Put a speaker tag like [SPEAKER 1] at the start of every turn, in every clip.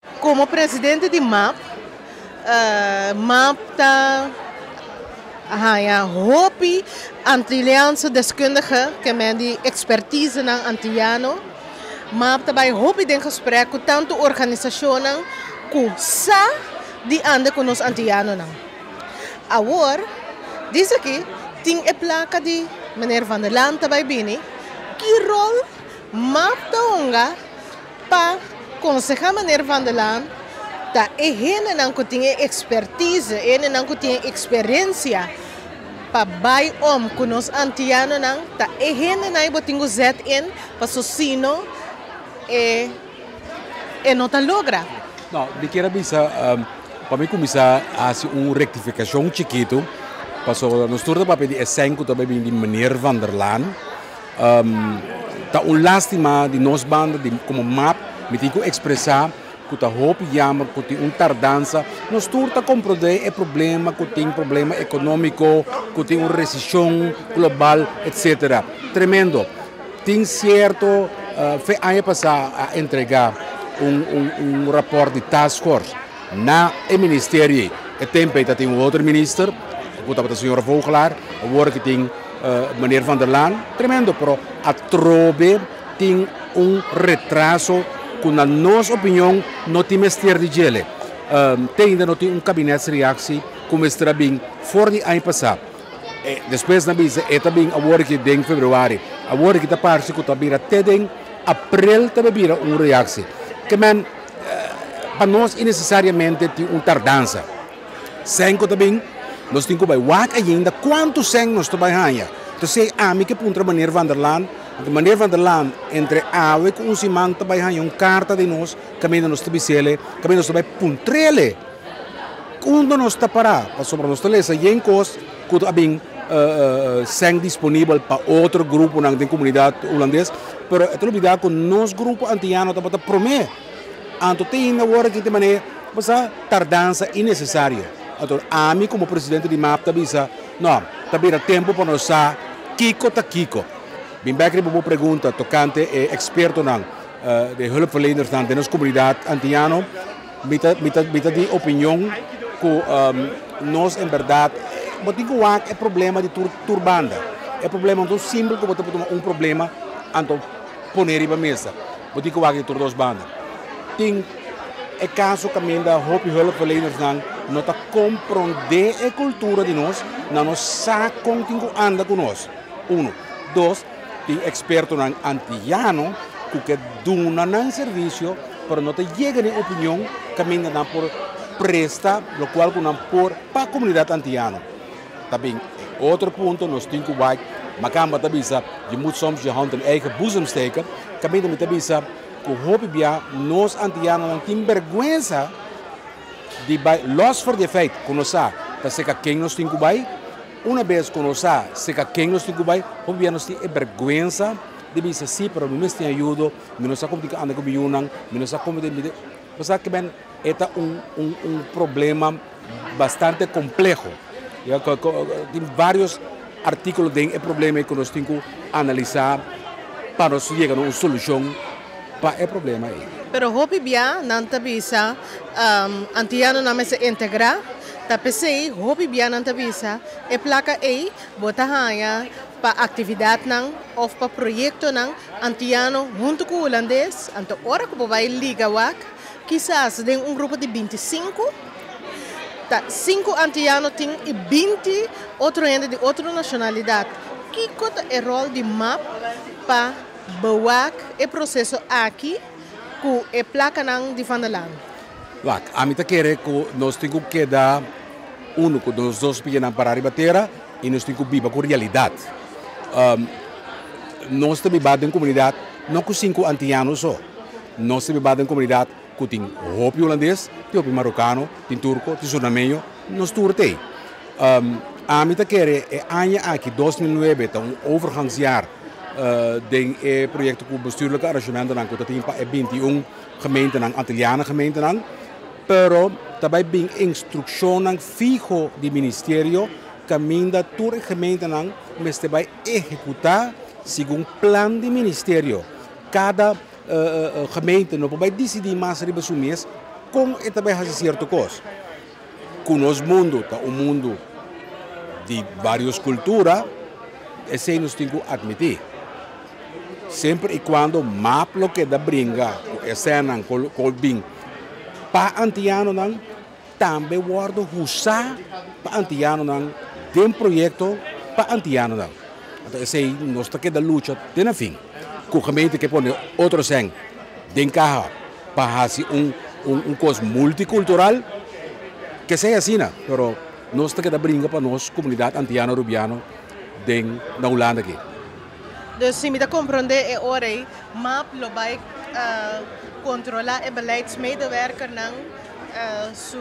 [SPEAKER 1] Komo presidente di MAP, MAP ta haña hopi Antilliaanse deskundige, ke men di ekspertisenan antiano. MAP ta bai hopi den gesprek ku tantu organisashonnan ku sa di anda ku nos antianonan. Awor, dies aki tin e plaka di meneer Van der Laan ta bai bini, ki rol MAP ta hunga Pa konsehá meneer Van der Laan ta e hendenan ku tin e ekspertise, e hendenan ku tin e eksperensia pa bai om ku nos antianonan, ta e hendenan ei bo tin ku zet in paso sino e e no ta logra.
[SPEAKER 2] No, mi kier a bisa pa mi kuminsá hasi un rektifikashon chikitu pasobra nos tur ta papia di e sèn ku ta bai bini di meneer Van der Laan. Ta un lastima di nos banda di como map mi tin cu expresa cu ta hopi jammer cu tin un tardansa. Nos tur ta comprende e problema cu tin problema economico, cu tin un recesion global etc. Tremendo. Tin cierto fe aña pasa a entrega un un rapport di task force na e ministerio ey. E tempo ey ta tin un otro minister cu tabata señora Vogelaar, awor ki tin Meneer Van der Laan, tremendo, pero atrobe tin un retraso ku na nos opinion no tin mester di djele. Te ainda no tin un kabinetsreactie ku mester a bin for di aña pasá. Despues nan bisa e ta bin awor aki den februari. Awor aki ta parse ku ta bira te den aprel ta bai bira un reactie. Ke men pa nos inecesariamente tin un tardansa. Sèn ku ta bin, nos tin ku bai wak ainda kuantu sèn nos ta bai haña. Entonces ami ke puntra meneer Van der Laan, anto meneer Van der Laan entre awe ku un siman ta bai haña un karta di nos kaminda nos ta bis'ele, kaminda nos ta bai puntr'ele unda nos ta pará, pasobra nos ta lesa yen kos ku ta bin sèn disponibel pa otro gruponan den komunidat hulandes, pero e ta lubidá ku nos grupo antiano tabata promé. Anto te ainda awor aki te manera bo sa tardansa inecesario. Anto ami como presidente di map ta bisa, no, ta bira tempo pa nos sa kico ta kico. Bin bek riba bo pregunta tocante e expertonan, de hulpverlenersnan den nos comunidad Antiano, mi ta mi ta mi ta di opinion cu nos en berdad bo tin cu wak e problema di tur tur banda. E problema no ta simpel cu bo ta por tuma un problema anto pone riba mesa. Bo tin ku wak di tur dos banda. Tin e kaso kaminda hopi hulpverlenersnan no ta komprondé e kultura di nos, nan no sa kon tin ku anda ku nos. Uno. Dos, tin ekspertonan antiano ku ke duna nan servisio, pero no ta yega den opinion kaminda nan por presta lokual ku nan por pa komunidat antiano. Ta bin e otro punto nos tin ku wak, Makamba ta bisa, je moet soms je hand in eigen boezem steken. Kaminda mi ta bisa ku hopi bia nos antianonan tin bergwensa di bai los for di e feit ku nos sa ta seka ken nos tin ku bai. Una bes ku nos sa seka ken nos tin ku bai, hopi bia nos tin e bergwensa di bisa si, pero mi mes tin ayudo, mi no sa kon tin ku anda ku mi yunan, mi no sa kon mi tin, bo sa kiben e ta un un problema. Bastante compleho. Ya tin varios articulo den e problema ei cu nos tin cu analisa pa nos yega na un solucion pa e problema ei.
[SPEAKER 1] Pero hopi bia nan ta bisa antianonan mester integra, ta p'esei hopi bia nan ta bisa e placa ei bo ta haña pa actividadnan of pa proyectonan antiano hunto cu hulandes, anto ora cu bo bai liga wak Kisas den un grupo di 25, ta sinku antiyano tin i 20 otro hende di otro nashonalidat. Kiko ta e ròl di map pa bewak e proseso aki ku e plakanan di Van der Laan?
[SPEAKER 2] Wak, ami ta kere ku nos tin ku keda unu ku nos dos pianan pará riba tera i nos tin ku biba ku realidat. Nos ta biba den komunidat no ku sinku antiyano so. Nos ta biba den komunidat ku tin hopi hulandes, tin hopi marokano, tin turko, tin surnameño, nos tur t'ei. Ami ta kere e aña aki, 2009, ta un overgangsjaar den e proyekto ku bestuurlijke arrangementonan ku ta tin pa e 21 gemeentenan, Antillianen gemeentenan, pero ta bai bin instrukshonnan fiho di ministerio kaminda tur e gemeentenan mester bai ehekutá segun plan di ministerio. Kada gemeente no por bai disidí mas riba su mes. kon e ta bai hasi sierto kos. Ku nos mundu ta un mundu di vários kultura, esei nos tin ku atmití. Semper i kuando map lo keda bringa ku e sènnan ku bin pa antianonan, tambe wòrdu husá pa antianonan den proyekto pa antianonan. Anto esei nos ta keda lucha te na fin. Ku gemeente ke pone otro sèn den kaha pa hasi un un kos multikultural, ke sea asina, pero nos ta keda bringa pa nos komunidat antiano rubiano den na Hulanda aki.
[SPEAKER 1] Dus si mi ta komprondé e ora ei, map lo bai kontrolá e beleidsmedewerkernan su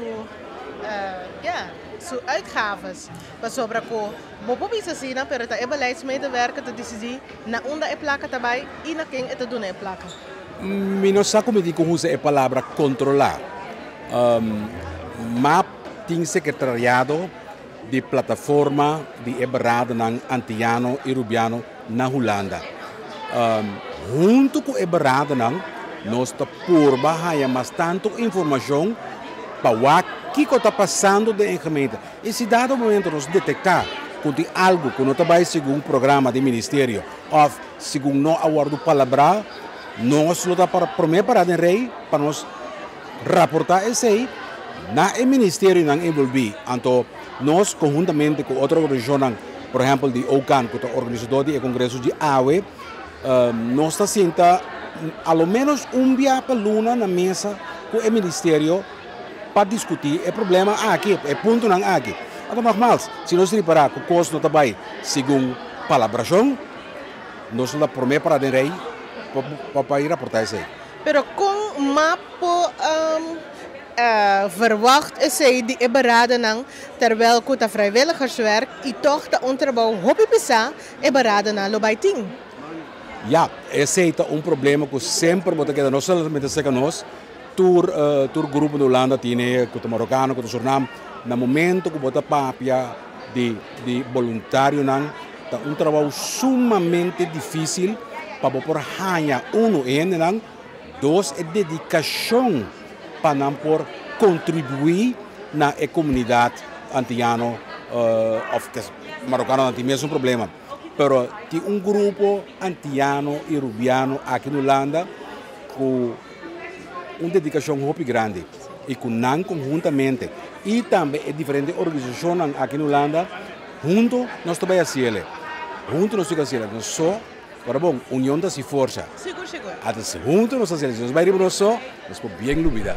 [SPEAKER 1] ya, su uitgaves. Pasobra ku bo por bisa asina, pero ta e beleidsmedewerker ta disidí na unda e plaka ta bai i na ken e ta duna e plaka.
[SPEAKER 2] Mi no sa ku mi tin ku usa e palabra kontrolá. Map tin sekretariado di plataforma di e beradonan antiano i rubiano na Hulanda. Huntu ku e beradonan nos ta purba haña mas tantu informashon pa wak kiko ta pasando den e gemeente. I si dado momento nos detektá ku tin algu ku no ta bai segun programa di ministerio òf segun no a wòrdu palabrá, nos lo ta promé pará den rei pa nos raportá esei na e ministerionan envolví. Anto nos konhuntamente ku otro organisashonnan, por ehèmpel di OCAN ku ta organisadó di e kongreso di awe, nos ta sinta a lo ménos un bia pa luna na mesa ku e ministerio pa diskutí e problema aki, e puntonan aki. Anto nògmals, si nos ripará ku kos no ta bai segun palabrashon, nos lo ta promé pará den rei pa bai raportá esei.
[SPEAKER 1] Pero kon map por verwacht esei di e beradonan terwijl ku ta vrijwilligerswerk i tòg ta un trabou hopi pisá e beradonan lo bai tin?
[SPEAKER 2] Ya, esei ta un problema ku semper bo ta keda no solamente serka nos, tur tur grupo na Hulanda tine ku ta marokano ku ta Surnam, na momento ku bo ta papia di di boluntarionan ta un trabou sumamente difísil pa bo por haña uno e hendenan, dos e dedikashon pa nan por kontribuí na e komunidat antiano òf marokano nan tin mesun problema pero tin un grupo antiano i rubiano aki na Hulanda ku un dedikashon hopi grandi i ku nan konhuntamente i tambe e diferente organisashonnan aki na Hulanda huntu nos ta bai hasiel. Huntu nos tin ku hasiel. Nos so, ora bon, union ta hasi forsa.
[SPEAKER 1] Sigur, sigur.
[SPEAKER 2] Ata si huntu nos ta hasiel. Si nos bai riba nos so, nos por bien lubida.